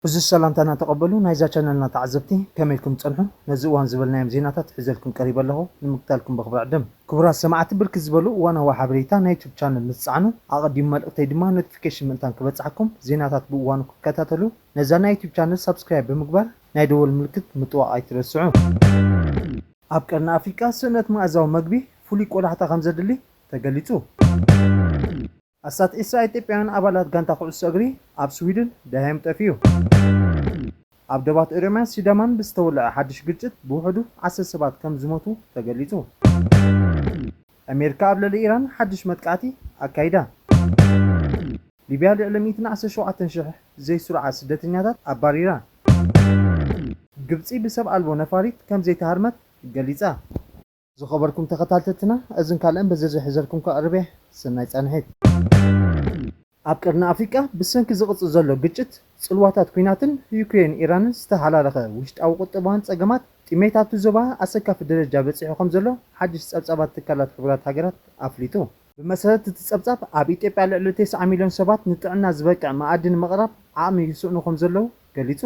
ብዙሕ ሰላምታና ተቐበሉ ናይዛ ቻነልና ተዓዘብቲ፣ ከመይ ኢልኩም ትጸንሑ? ነዚ እዋን ዝበልናዮም ዜናታት ሒዘልኩም ቀሪበ ኣለኹ፣ ንምክታልኩም ብኽብሪ ዕድም። ክቡራት ሰማዕቲ፣ ብርክት ዝበሉ እዋናዊ ሓበሬታ ናይ ዩቱብ ቻነል ምስ ትጸዓኑ፣ ኣቐዲሙ መልእኽተይ ድማ ኖቲፊኬሽን ምእንታን ክበጽሓኩም፣ ዜናታት ብእዋኑ ክትከታተሉ፣ ነዛ ናይ ዩቱብ ቻነል ሳብስክራይብ ብምግባር ናይ ደወል ምልክት ምጥዋቕ ኣይትረስዑ። ኣብ ቀርኒ ኣፍሪቃ ስእነት መኣዛዊ መግቢ ፍሉይ ቆላሕታ ከም ዘድሊ ተገሊጹ። ኣስታት ዒስራ ኢትዮጵያውያን ኣባላት ጋንታ ኩዕሶ እግሪ ኣብ ስዊድን ደሃዮም ጠፊኡ። ኣብ ዶባት ኦሮሚያን ሲዳማን ብዝተወልዐ ሓድሽ ግጭት ብውሕዱ ዓሰርተ ሰባት ከም ዝሞቱ ተገሊጹ። ኣሜሪካ ኣብ ልዕሊ ኢራን ሓድሽ መጥቃዕቲ ኣካይዳ። ሊብያ ልዕሊ ሚእትን ዓሰርተ ሸውዓተን ሽሕ ዘይስሩዓት ስደተኛታት ኣባሪራ። ግብጺ ብሰብ ኣልቦ ነፋሪት ከም ዘይተሃርመት ገሊጻ። ዝኸበርኩም ተኸታተልትና፣ እዝን ካልእን ብዝርዝር ሒዘልኩም ክቐርብ እየ። ሰናይ ጻንሒት። ኣብ ቀርኒ ኣፍሪቃ ብሰንኪ ዝቕጽል ዘሎ ግጭት፣ ጽልዋታት ኲናትን ዩክሬን ኢራንን ዝተሓላለኸ ውሽጣዊ ቁጠባውን ጸገማት ጥሜት ኣብቲ ዞባ ኣሰካፊ ደረጃ በጺሑ ከም ዘሎ ሓድሽ ጸብጻባት ትካላት ሕቡራት ሃገራት ኣፍሊጡ። ብመሰረት እቲ ጸብጻብ፣ ኣብ ኢትዮጵያ ልዕሊ ተስዓ ሚልዮን ሰባት ንጥዕና ዝበቅዕ መኣዲ ንምቕራብ ዓቕሚ ይስእኑ ከም ዘለዉ ገሊጹ።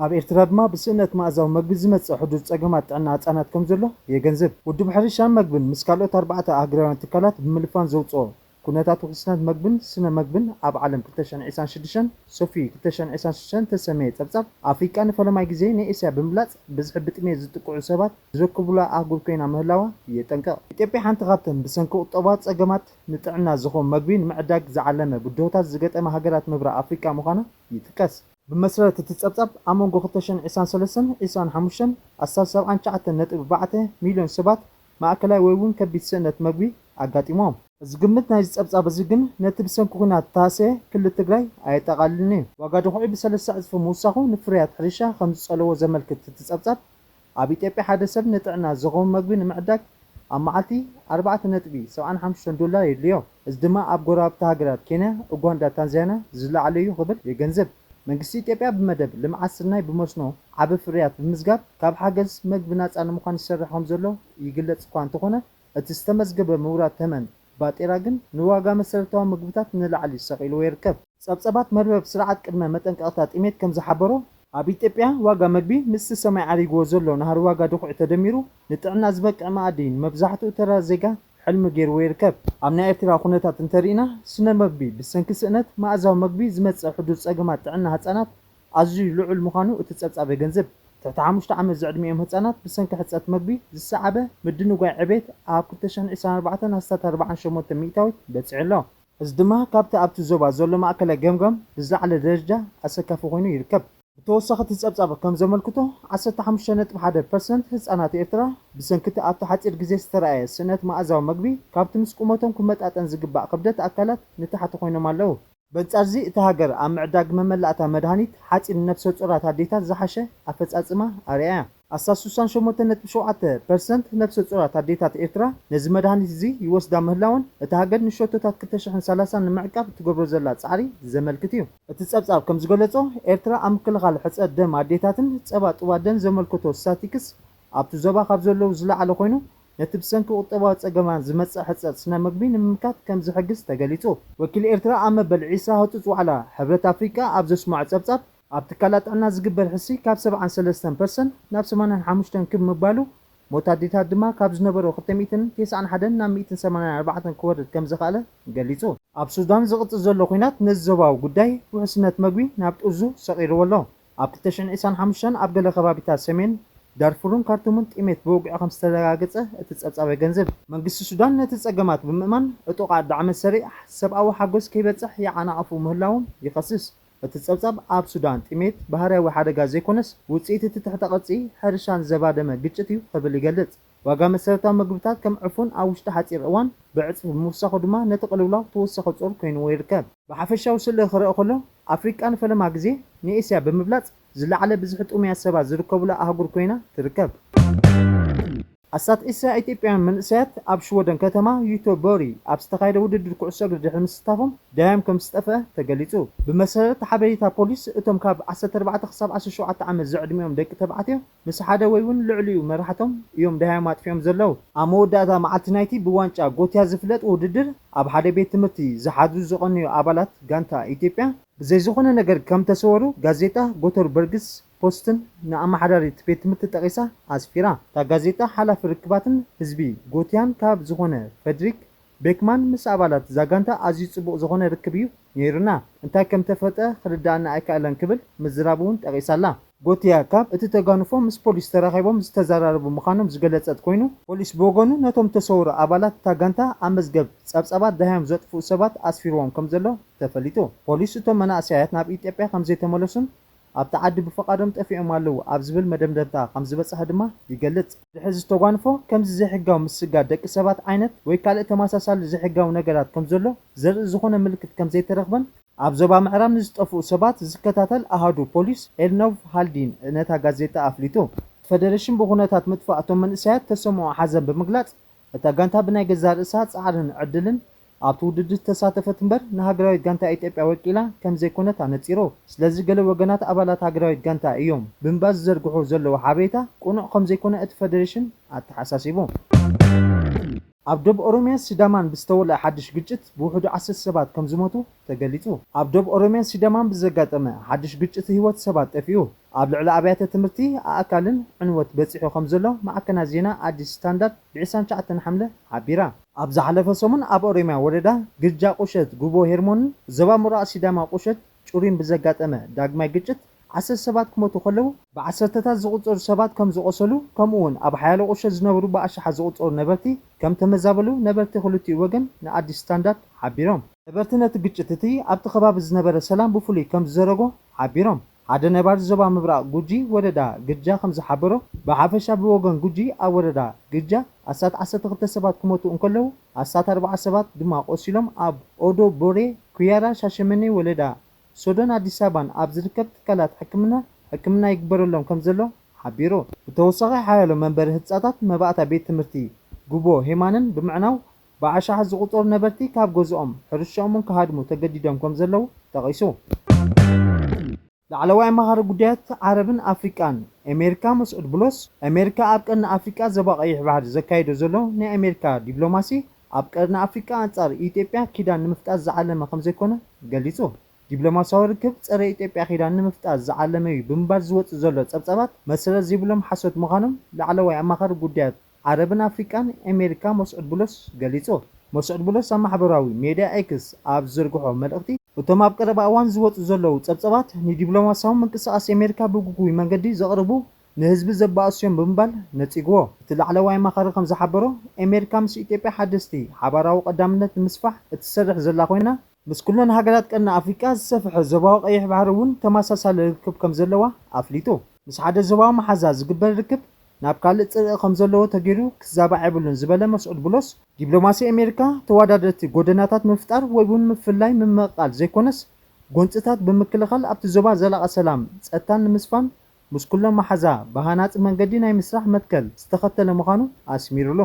ኣብ ኤርትራ ድማ ብስእነት መኣዛዊ መግቢ ዝመጽእ ሕዱር ጸገማት ጥዕና ህጻናት ከም ዘሎ የገንዝብ። ውድብ ሕርሻን መግብን ምስ ካልኦት ኣርባዕተ ኣህጉራውያን ትካላት ብምልፋን ዘውጽኦ ኩነታት ውሕስነት መግብን ስነ መግብን ኣብ ዓለም ክልተ ሽሕን ዕስራን ሽዱሽተን፣ ሶፊ ክልተ ሽሕን ዕስራን ሽዱሽተን ተሰመየ ጸብጻብ፣ ኣፍሪቃ ንፈለማይ ግዜ ንኤስያ ብምብላጽ ብዝሒ ብጥሜት ዝጥቅዑ ሰባት ዝርከቡላ ኣህጉር ኮይና ምህላዋ የጠንቅቕ። ኢትዮጵያ ሓንቲ ካብተን ብሰንኪ ቁጠባዊ ጸገማት ንጥዕና ዝኸውን መግቢ ንምዕዳግ ዝዓለመ ብድሆታት ዝገጠማ ሃገራት ምብራቕ ኣፍሪቃ ምዃና ይጥቀስ። ብመሰረት እቲ ጸብጻብ፣ ኣብ መንጎ ክልተ ሽሕን ዕስራን ሰለስተን ዕስራን ሓሙሽተን ኣስታት ሰብዓን ትሽዓተን ነጥቢ ኣርባዕተ ሚልዮን ሰባት ማእከላይ ወይ እውን ከቢድ ስእነት መግቢ ኣጋጢሞም። እዚ ግምት ናይዚ ጸብጻብ እዚ ግን ነቲ ብሰንኪ ኲናት እተሃስየ ክልል ትግራይ ኣየጠቓልልን እዩ። ዋጋ ድኹዒ ብሰለስተ ዕጽፊ ምውሳኹ ንፍርያት ሕርሻ ከም ዝጸለዎ ዘመልክት እቲ ጸብጻብ፣ ኣብ ኢትዮጵያ ሓደ ሰብ ንጥዕና ዝኸውን መግቢ ንምዕዳግ ኣብ መዓልቲ ኣርባዕተ ነጥቢ ሰብዓን ሓሙሽተን ዶላር የድልዮ። እዚ ድማ ኣብ ጎረባብቲ ሃገራት ኬንያ፣ ኡጋንዳ፣ ታንዛንያ ዝለዓለ እዩ ክብል የገንዝብ። መንግስቲ ኢትዮጵያ ብመደብ ልምዓት ስርናይ ብመስኖ ዓቢ ፍርያት ብምዝጋብ ካብ ሓገዝ መግቢ ናጻ ንምዃን ይሰርሕ ከም ዘሎ ይግለጽ እኳ እንተኾነ፣ እቲ ዝተመዝገበ ምውራድ ተመን ባጤራ ግን ንዋጋ መሰረታዊ ምግብታት ንላዕሊ ሰቒልዎ ይርከብ። ጸብጸባት መርበብ ስርዓት ቅድመ መጠንቀቕታ ጥሜት ከም ዝሓበሮ፣ ኣብ ኢትዮጵያ ዋጋ መግቢ ምስቲ ሰማይ ዓሪግዎ ዘሎ ናህሪ ዋጋ ድኹዒ ተደሚሩ ንጥዕና ዝበቅዕ መኣዲ ንመብዛሕትኡ ተራ ዜጋ ሕልሚ ገይርዎ ይርከብ። ኣብ ናይ ኤርትራ ኩነታት እንተርኢና፣ ስነ መግቢ ብሰንኪ ስእነት መኣዛዊ መግቢ ዝመጽእ ሕዱር ጸገማት ጥዕና ህጻናት ኣዝዩ ልዑል ምዃኑ እቲ ጸብጻብ የገንዝብ። ትሕቲ ሓሙሽተ ዓመት ዝዕድሚኦም ህጻናት ብሰንኪ ሕጽረት መግቢ ዝሰዓበ ምድንጓይ ዕቤት ኣብ ክልተ ሽሕን ዕስራን ኣርባዕተን ኣስታት ኣርባዓን ሸሞንተን ሚእታዊት በጺሑ ኣሎ። እዚ ድማ ካብቲ ኣብቲ ዞባ ዘሎ ማእከላይ ገምጋም ብዝለዓለ ደረጃ ኣሰካፊ ኮይኑ ይርከብ። ብተወሳኺ እቲ ጸብጻብ ከም ዘመልክቶ፣ ዓሰርተ ሓሙሽተ ነጥቢ ሓደ ፐርሰንት ህጻናት ኤርትራ ብሰንኪ እቲ ኣብቲ ሓጺር ግዜ ዝተራእየ ስእነት መኣዛዊ መግቢ ካብቲ ምስ ቁመቶም ክመጣጠን ዝግባእ ክብደት ኣካላት ንታሕቲ ኮይኖም ኣለዉ። በንጻርዚ፣ እታ ሃገር ኣብ ምዕዳግ መመላእታ መድሃኒት ሓጺን ንነፍሰ ጾራት ኣዴታት ዝሓሸ ኣፈጻጽማ ኣርእያ። ኣስታት ስሳን ሸሞንተን ነጥቢ ሸውዓተ ፐርሰንት ነፍሰ ጾራት ኣዴታት ኤርትራ ነዚ መድሃኒት እዚ ይወስዳ ምህላወን፣ እታ ሃገር ንሸቶታት ክልተ ሽሕን ሰላሳን ንምዕቃብ እትገብሮ ዘላ ጻዕሪ ዘመልክት እዩ። እቲ ጸብጻብ ከም ዝገለጾ፣ ኤርትራ ኣብ ምክልኻል ሕጽረት ደም ኣዴታትን ጸባ ጥቡይ ኣደን ዘመልከቶ ስታቲክስ ኣብቲ ዞባ ካብ ዘለዉ ዝለዓለ ኮይኑ፣ ነቲ ብሰንኪ ቁጠባዊ ጸገማት ዝመጽእ ሕጽረት ስነ መግቢ ንምምካት ከም ዝሕግዝ ተገሊጹ። ወኪል ኤርትራ ኣብ መበል ዕስራ ህጹጽ ዋዕላ ሕብረት ኣፍሪቃ ኣብ ዘስምዖ ጸብጻብ፣ ኣብ ትካላት ጥዕና ዝግበር ሕሲ ካብ ሰብዓን ሰለስተን ፐርሰንት ናብ ሰማንያን ሓሙሽተን ክብ ምባሉ፣ ሞት ኣዴታት ድማ ካብ ዝነበሮ ክልተ ሚእትን ተስዓን ሓደን ናብ ሚእትን ሰማንያን ኣርባዕተን ክወርድ ከም ዝኸኣለ ገሊጹ። ኣብ ሱዳን ዝቕጽል ዘሎ ኲናት ነዚ ዞባዊ ጉዳይ ውሕስነት መግቢ ናብ ጥርዙ ሰቒልዎ ኣሎ። ኣብ ክልተ ሽሕን ዕስራን ሓሙሽተን ኣብ ገለ ከባቢታት ሰሜን ዳርፉርን ካርቱምን ጥሜት ብወግዒ ከም ዝተረጋገጸ እቲ ጸብጻብ የገንዝብ። መንግስቲ ሱዳን ነቲ ጸገማት ብምእማን፣ ዕጡቓት ዳዕመ ሰሪዕ ሰብኣዊ ሓገዝ ከይበጽሕ ይዓናቕፉ ምህላዎም ይኸስስ። እቲ ጸብጻብ ኣብ ሱዳን ጥሜት ባህርያዊ ሓደጋ ዘይኮነስ፣ ውጽኢት እቲ ትሕተ ቅርጺ ሕርሻን ዘባደመ ግጭት እዩ ክብል ይገልጽ። ዋጋ መሰረታዊ መግብታት ከም ዕፉን ኣብ ውሽጢ ሓጺር እዋን ብዕጽፊ ብምውሳኹ ድማ ነቲ ቅልውላው ተወሳኺ ጾር ኮይንዎ ይርከብ። ብሓፈሻዊ ስእሊ ክረኣ ከሎ፣ ኣፍሪቃ ንፈለማ ግዜ ንኤስያ ብምብላጽ ዝለዓለ ብዝሒ ጥሙያት ሰባት ዝርከቡላ ኣህጉር ኮይና ትርከብ። ኣስታት ዕስራ ኢትዮጵያውያን መንእሰያት ኣብ ሽወደን ከተማ ዩቶቦሪ ኣብ ዝተኻየደ ውድድር ኩዕሶ እግሪ ድሕሪ ምስታፎም ደሃዮም ከም ዝጠፍአ ተገሊጹ። ብመሰረት ሓበሬታ ፖሊስ፣ እቶም ካብ ዓሰርተ ኣርባዕተ ክሳብ ዓሰርተ ሸውዓተ ዓመት ዝዕድሚኦም ደቂ ተባዕትዮ ምስ ሓደ ወይ እውን ልዕሊኡ መራሕቶም እዮም ደሃዮም ኣጥፊኦም ዘለዉ። ኣብ መወዳእታ መዓልቲ ናይቲ ብዋንጫ ጎትያ ዝፍለጥ ውድድር፣ ኣብ ሓደ ቤት ትምህርቲ ዝሓድሩ ዝቐነዩ ኣባላት ጋንታ ኢትዮጵያ ዘይዝኾነ ነገር ከም ተሰወሩ ጋዜጣ ጎተርበርግስ ፖስትን ንኣመሓዳሪት ቤት ትምህርቲ ጠቒሳ ኣስፊራ። እታ ጋዜጣ ሓላፊ ርክባትን ህዝቢ ጎትያን ካብ ዝኾነ ፍሬድሪክ ቤክማን ምስ ኣባላት እዛ ጋንታ ኣዝዩ ጽቡቕ ዝኾነ ርክብ እዩ ነይሩና። እንታይ ከም ተፈጠ ክርድኣና ኣይከኣለን ክብል ምዝራቡ እውን ጠቒሳላ። ጎትያ ካብ እቲ ተጓንፎ ምስ ፖሊስ ተራኺቦም ዝተዘራረቡ ምዃኖም ዝገለጸት ኮይኑ፣ ፖሊስ ብወገኑ ነቶም ተሰውሩ ኣባላት እታ ጋንታ ኣብ መዝገብ ጸብጻባት ደሃዮም ዘጥፍኡ ሰባት ኣስፊርዎም ከም ዘሎ ተፈሊጡ። ፖሊስ እቶም መናእሰያት ናብ ኢትዮጵያ ከም ዘይተመለሱን ኣብቲ ዓዲ ብፍቓዶም ጠፊኦም ኣለዉ ኣብ ዝብል መደምደምታ ከም ዝበጽሐ ድማ ይገልጽ። ድሕሪ እዚ ተጓንፎ ከምዚ ዘይሕጋዊ ምስጋር ደቂ ሰባት ዓይነት ወይ ካልእ ተመሳሳሊ ዘይሕጋዊ ነገራት ከም ዘሎ ዘርኢ ዝኾነ ምልክት ከም ዘይተረኽበን ኣብ ዞባ ምዕራብ ንዝጠፍኡ ሰባት ዝከታተል ኣሃዱ ፖሊስ ኤልኖቭ ሃልዲን ነታ ጋዜጣ ኣፍሊጡ። ፈደረሽን ብኹነታት ምጥፋእ እቶም መንእሰያት ተሰምዖ ሓዘን ብምግላጽ፣ እታ ጋንታ ብናይ ገዛእ ርእሳ ጻዕርን ዕድልን ኣብቲ ውድድር ዝተሳተፈት እምበር ንሃገራዊት ጋንታ ኢትዮጵያ ወኪላ ከም ዘይኮነት ኣነጺሩ። ስለዚ ገለ ወገናት ኣባላት ሃገራዊት ጋንታ እዮም ብምባል ዝዘርግሑ ዘለዉ ሓበሬታ ቅኑዕ ከም ዘይኮነ እቲ ፈደረሽን ኣተሓሳሲቡ። ኣብ ደቡብ ኦሮሚያ ሲዳማን ብዝተወልዐ ሓድሽ ግጭት ብውሕዱ ዓሰርተ ሰባት ከም ዝሞቱ ተገሊጹ። ኣብ ደቡብ ኦሮሚያ ሲዳማን ብዘጋጠመ ሓድሽ ግጭት ህይወት ሰባት ጠፊኡ። ኣብ ልዕሊ ኣብያተ ትምህርቲ፣ ኣእካልን ዕንወት በጺሑ ከም ዘሎ ማዕከናት ዜና ኣዲስ ስታንዳርድ ብ ዕስራን ትሽዓተን ሓምለ ሓቢራ። ኣብ ዝሓለፈ ሰሙን ኣብ ኦሮሚያ ወረዳ ግርጃ ቁሸት ጉቦ ሄርሞንን ዞባ ምብራቕ ሲዳማ ቁሸት ጩሪን ብዘጋጠመ ዳግማይ ግጭት ዓሰርተ ሰባት ክሞቱ ከለዉ፣ ብዓሰርተታት ዝቑጸሩ ሰባት ከም ዝቖሰሉ፣ ከምኡ እውን ኣብ ሓያሎ ቁሸት ዝነብሩ ብኣሽሓት ዝቑጸሩ ነበርቲ ከም ተመዛበሉ ነበርቲ ክልቲኡ ወገን ንኣዲስ ስታንዳርድ ሓቢሮም። ነበርቲ ነቲ ግጭት እቲ ኣብቲ ከባቢ ዝነበረ ሰላም ብፍሉይ ከም ዝዘረጎ ሓቢሮም። ሓደ ነባሪ ዞባ ምብራቕ ጉጂ ወረዳ ግርጃ ከም ዝሓበሮ፣ ብሓፈሻ ብወገን ጉጂ ኣብ ወረዳ ግርጃ ኣስታት ዓሰርተ ክልተ ሰባት ክሞቱ እንከለዉ፣ ኣስታት ኣርባዓ ሰባት ድማ ቆሲሎም ኣብ ኦዶ ቦሬ ኩያራ ሻሸመኔ ወረዳ ሶዶን ኣዲስ ኣበባን ኣብ ዝርከብ ትካላት ሕክምና ሕክምና ይግበረሎም ከም ዘሎ ሓቢሩ። ብተወሳኺ ሓያሎ መንበሪ ህንጻታት መባእታ ቤት ትምህርቲ ጉቦ ሄማንን ብምዕናው ብኣሽሓት ዝቑጸሩ ነበርቲ ካብ ገዝኦም ሕርሻኦምን ክሃድሙ ተገዲዶም ከም ዘለዉ ጠቒሱ። ላዕለዋይ ኣማኻሪ ጉዳያት ዓረብን ኣፍሪቃን ኣሜሪካ መስዑድ ቡሎስ፣ ኣሜሪካ ኣብ ቀርኒ ኣፍሪቃ ዞባ ቀይሕ ባሕሪ ዘካይዶ ዘሎ ናይ ኣሜሪካ ዲፕሎማሲ ኣብ ቀርኒ ኣፍሪቃ ኣንጻር ኢትዮጵያ ኪዳን ንምፍጣር ዝዓለመ ከም ዘይኮነ ገሊጹ። ዲፕሎማሲያዊ ርክብ ጸረ ኢትዮጵያ ኪዳን ንምፍጣር ዝዓለመ እዩ ብምባል ዝወጽእ ዘሎ ጸብጻባት መሰረት ዘይብሎም ሓሶት ምዃኖም ላዕለዋይ ኣማኻሪ ጉዳያት ዓረብን ኣፍሪቃን ኣሜሪካ መስዑድ ቡሎስ ገሊጹ። መስዑድ ቡሎስ ኣብ ማሕበራዊ ሜድያ ኤክስ ኣብ ዝዘርግሖ መልእኽቲ፣ እቶም ኣብ ቀረባ እዋን ዝወጹ ዘለዉ ጸብጻባት ንዲፕሎማሲያዊ ምንቅስቓስ ኣሜሪካ ብግጉይ መንገዲ ዘቕርቡ ንህዝቢ ዘባእሱ እዮም ብምባል ነጺግዎ። እቲ ላዕለዋይ ኣማኻሪ ከም ዝሓበሮ፣ ኣሜሪካ ምስ ኢትዮጵያ ሓደስቲ ሓባራዊ ቀዳምነት ንምስፋሕ እትሰርሕ ዘላ ኮይና፣ ምስ ኩለን ሃገራት ቀርኒ ኣፍሪቃ ዝሰፍሐ ዞባዊ ቀይሕ ባሕሪ እውን ተመሳሳሊ ርክብ ከም ዘለዋ ኣፍሊጡ። ምስ ሓደ ዞባዊ መሓዛ ዝግበር ርክብ ናብ ካልእ ጽልኢ ከም ዘለዎ ተገይሩ ክዛባዕ የብሉን ዝበለ መስዑድ ቡሎስ፣ ዲፕሎማሲ ኣሜሪካ ተወዳደርቲ ጎደናታት ምፍጣር ወይ እውን ምፍላይ ምምቕቓል ዘይኮነስ፣ ጎንጽታት ብምክልኻል ኣብቲ ዞባ ዘላቒ ሰላም ጸጥታን ንምስፋን ምስ ኩሎም መሓዛ ብሃናጺ መንገዲ ናይ ምስራሕ መትከል ዝተኸተለ ምዃኑ ኣስሚሩሉ።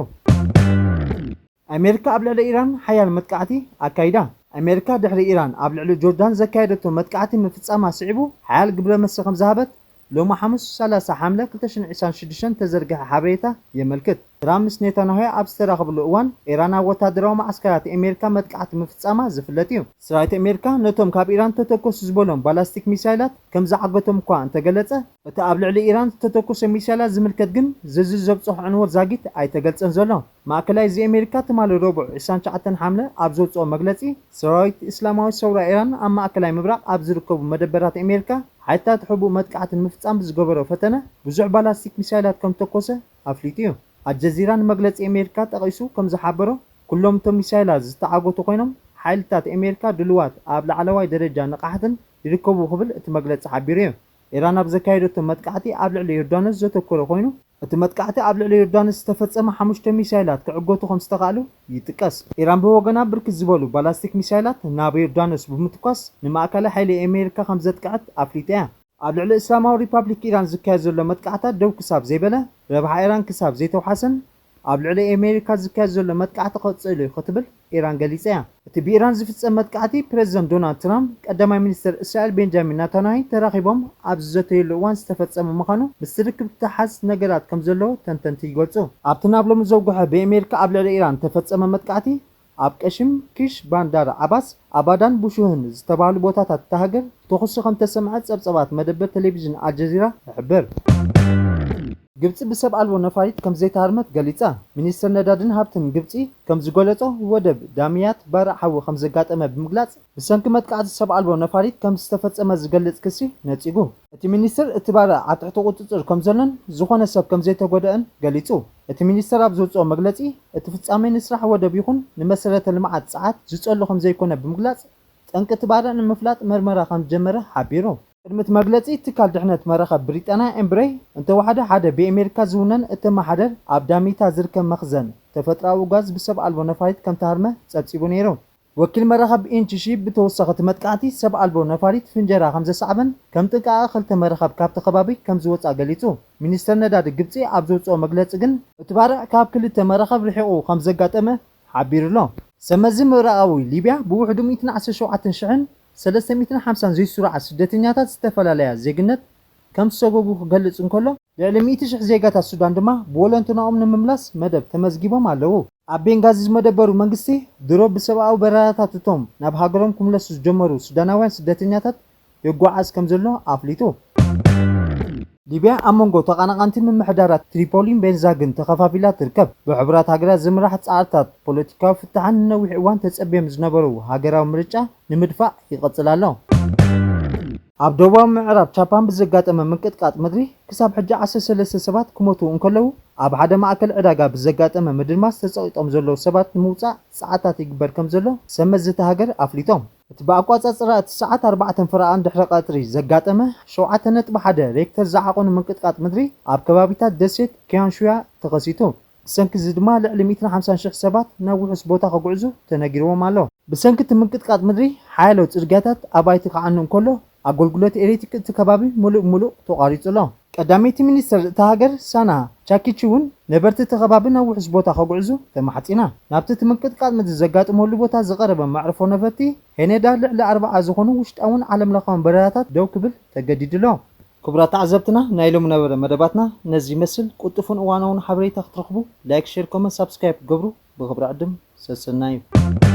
ኣሜሪካ ኣብ ልዕሊ ኢራን ሓያል መጥቃዕቲ ኣካይዳ። ኣሜሪካ ድሕሪ ኢራን ኣብ ልዕሊ ጆርዳን ዘካየደቶ መጥቃዕቲ ምፍጻማ ስዒቡ ሓያል ግብረ መልሲ ከም ዝሃበት ሎሚ ሓሙስ ሰላሳ ሓምለ ክልተ ሽሕን ዕስራን ሽዱሽተን ተዘርግሐ ሓበሬታ የመልክት። ትራምፕ ምስ ኔታንያሁ ኣብ ዝተራኸብሉ እዋን፣ ኢራን ኣብ ወታደራዊ መዓስከራት ኣሜሪካ መጥቃዕቲ ምፍጻማ ዝፍለጥ እዩ። ሰራዊት ኣሜሪካ ነቶም ካብ ኢራን ተተኮሱ ዝበሎም ባላስቲክ ሚሳይላት ከም ዝዓገቶም እኳ እንተገለጸ፣ እቲ ኣብ ልዕሊ ኢራን ዝተተኮሰ ሚሳይላት ዝምልከት ግን ዝርዝር ዘብጽሖ ዕንወት ዛጊት ኣይተገልጸን ዘሎ። ማእከላይ እዚ ኣሜሪካ ትማሊ ረቡዕ ዕስራን ትሽዓተን ሓምለ ኣብ ዘውጽኦ መግለጺ፣ ሰራዊት እስላማዊ ሰውራ ኢራን ኣብ ማእከላይ ምብራቕ ኣብ ዝርከቡ መደበራት ኣሜሪካ ሓይልታት ሕቡእ መጥቃዕቲ ንምፍጻም ብዝገበሮ ፈተነ ብዙሕ ባላስቲክ ሚሳይላት ከም ተኮሰ ኣፍሊጡ እዩ። ኣልጀዚራ ንመግለጺ ኣሜሪካ ጠቒሱ ከም ዝሓበሮ፣ ኩሎም እቶም ሚሳይላት ዝተዓገቱ ኮይኖም፣ ሓይልታት ኣሜሪካ ድሉዋት ኣብ ላዕለዋይ ደረጃ ንቕሓትን ይርከቡ ክብል እቲ መግለጺ ሓቢሩ እዩ። ኢራን ኣብ ዘካየደቶ መጥቃዕቲ ኣብ ልዕሊ ዮርዳኖስ ዘተኮረ ኮይኑ፣ እቲ መጥቃዕቲ ኣብ ልዕሊ ዮርዳኖስ ዝተፈጸመ ሓሙሽተ ሚሳይላት ክዕገቱ ከም ዝተኻእሉ ይጥቀስ። ኢራን ብወገና ብርክት ዝበሉ ባላስቲክ ሚሳይላት ናብ ዮርዳኖስ ብምትኳስ ንማእከላይ ሓይሊ ኣሜሪካ ከም ዘጥቅዐት ኣፍሊጣ እያ። ኣብ ልዕሊ እስላማዊ ሪፓብሊክ ኢራን ዝካየድ ዘሎ መጥቃዕታት ደው ክሳብ ዘይበለ፣ ረብሓ ኢራን ክሳብ ዘይተውሓሰን ኣብ ልዕሊ ኣሜሪካ ዝካየድ ዘሎ መጥቃዕቲ ክቕጽል እዩ ክትብል ኢራን ገሊጻ እያ። እቲ ብኢራን ዝፍጸም መጥቃዕቲ ፕረዚደንት ዶናልድ ትራምፕ ቀዳማይ ሚኒስተር እስራኤል ቤንጃሚን ናታንያሁ ተራኺቦም ኣብ ዝዘተየሉ እዋን ዝተፈጸመ ምዃኑ ምስቲ ርክብ ዝተሓዝ ነገራት ከም ዘለዎ ተንተንቲ ይገልጹ። ኣብቲ ናብ ሎሚ ዘውግሐ ብኣሜሪካ ኣብ ልዕሊ ኢራን ዝተፈጸመ መጥቃዕቲ ኣብ ቀሽም፣ ኪሽ፣ ባንዳር ዓባስ፣ ኣባዳን ቡሹህን ዝተባህሉ ቦታታት እታ ሃገር ተኹሲ ከም ተሰምዐ ጸብጸባት መደበር ቴሌቪዥን ኣልጀዚራ ይሕብር። ግብጺ ብሰብ ኣልቦ ነፋሪት ከም ዘይተሃርመት ገሊጻ። ሚኒስትር ነዳድን ሃብትን ግብጺ ከም ዝገለጾ፣ ወደብ ዳሚያት ባርዕ ሓዊ ከም ዘጋጠመ ብምግላጽ፣ ብሰንኪ መጥቃዕቲ ሰብ ኣልቦ ነፋሪት ከም ዝተፈጸመ ዝገልጽ ክሲ ነጺጉ። እቲ ሚኒስትር እቲ ባርዕ ኣብ ትሕቲ ቁጽጽር ከም ዘሎን ዝኾነ ሰብ ከም ዘይተጎደአን ገሊጹ። እቲ ሚኒስትር ኣብ ዘውጽኦ መግለጺ፣ እቲ ፍጻሜ ንስራሕ ወደብ ይኹን ንመሰረተ ልምዓት ጸዓት ዝጸሉ ከም ዘይኮነ ብምግላጽ፣ ጠንቂ እቲ ባርዕ ንምፍላጥ መርመራ ከም ዝጀመረ ሓቢሩ። ቅድሚ እቲ መግለጺ፣ ትካል ድሕነት መራኸብ ብሪጣንያ ኤምብሬ እንተወሓደ ሓደ ብኤሜሪካ ዝውነን እተመሓደር ኣብ ዳሚታ ዝርከብ መኽዘን ተፈጥሮኣዊ ጋዝ ብሰብ ኣልቦ ነፋሪት ከም ተሃርመ ጸብጺቡ ነይሩ። ወኪል መራኸብ ኢንቺሺ ብተወሳኺ እቲ መጥቃዕቲ ሰብ ኣልቦ ነፋሪት ፍንጀራ ከም ዘስዓበን ከም ጥንቃቐ ክልተ መራኸብ ካብቲ ከባቢ ከም ዝወጻ ገሊጹ። ሚኒስተር ነዳዲ ግብጺ ኣብ ዘውጽኦ መግለጺ ግን፣ እቲ ባርዕ ካብ ክልተ መራኸብ ርሒቑ ከም ዘጋጠመ ሓቢሩ ኣሎ። ሰመዚ ምብራቓዊ ሊብያ ብውሕዱ ሚእትን ዓሰርተ ሸውዓተን ሽሕን ሰለስተ ሚእትን ሓምሳን ዘይስሩዓት ስደተኛታት ዝተፈላለያ ዜግነት ከም ዝሰጎጉ ክገልጽ እንከሎ፣ ልዕሊ ሚእቲ ሽሕ ዜጋታት ሱዳን ድማ ብወለንትናኦም ንምምላስ መደብ ተመዝጊቦም ኣለዉ። ኣብ ቤንጋዚ ዝመደበሩ መንግስቲ ድሮ ብሰብኣዊ በረራታት እቶም ናብ ሃገሮም ክምለሱ ዝጀመሩ ሱዳናውያን ስደተኛታት የጓዓዝ ከም ዘሎ ኣፍሊጡ። ሊብያ ኣብ መንጎ ተቓናቓንቲ ምምሕዳራት ትሪፖሊን ቤንዛግን ተኸፋፊላ ትርከብ። ብሕቡራት ሃገራት ዝምራሕ ጻዕርታት ፖለቲካዊ ፍታሕ ንነዊሕ እዋን ተጸብዮም ዝነበሩ ሃገራዊ ምርጫ ንምድፋእ ይቕጽል ኣሎ። ኣብ ደቡባዊ ምዕራብ ጃፓን ብዘጋጠመ ምንቅጥቃጥ ምድሪ ክሳብ ሕጂ ዓሰርተ ሰለስተ ሰባት ክሞቱ እንከለዉ፣ ኣብ ሓደ ማእከል ዕዳጋ ብዘጋጠመ ምድርማስ ተጸቒጦም ዘለዉ ሰባት ንምውጻእ ጸዓታት ይግበር ከም ዘሎ ሰመዚ እታ ሃገር ኣፍሊጦም። እቲ ብኣቋጻጽራ እቲ ሰዓት ኣርባዕተ ፈረቓን ድሕሪ ቀትሪ ዘጋጠመ ሸውዓተ ነጥቢ ሓደ ሬክተር ዝዓቐኑ ምንቅጥቃጥ ምድሪ ኣብ ከባቢታት ደሴት ኪያንሹያ ተኸሲቱ። ብሰንኪ እዚ ድማ ልዕሊ ሚእትን ሓምሳን ሽሕ ሰባት ናብ ውሑስ ቦታ ከጉዕዙ ተነጊርዎም ኣሎ። ብሰንኪ እቲ ምንቅጥቃጥ ምድሪ ሓያሎ ጽርግያታት ኣባይቲ ክዓኑ እንከሎ፣ ኣገልግሎት ኤሌክትሪክ እቲ ከባቢ ምሉእ ብምሉእ ተቋሪጹ ኣሎ። ቀዳመይቲ ሚኒስተር እታ ሃገር ሳና ቻኪቺ እውን ነበርቲ እቲ ከባቢ ናብ ውሑስ ቦታ ከጉዕዙ ተማሕጺና። ናብቲ እቲ ምንቅጥቃጥ ምድሪ ዘጋጥመሉ ቦታ ዝቐረበ መዕርፎ ነፈርቲ ሄኔዳ ልዕሊ ኣርብዓ ዝኾኑ ውሽጣውን ዓለም ለኻውን በረራታት ደው ክብል ተገዲዱ ኣሎ። ክቡራት ተዓዘብትና፣ ናይ ሎሚ ነበረ መደባትና ነዚ ይመስል። ቅልጡፍን እዋናውን ሓበሬታ ክትረኽቡ ላይክ፣ ሼር፣ ኮመንት፣ ሳብስክራይብ ገብሩ። ብኽብሪ ዕድም ሰሰናዩ።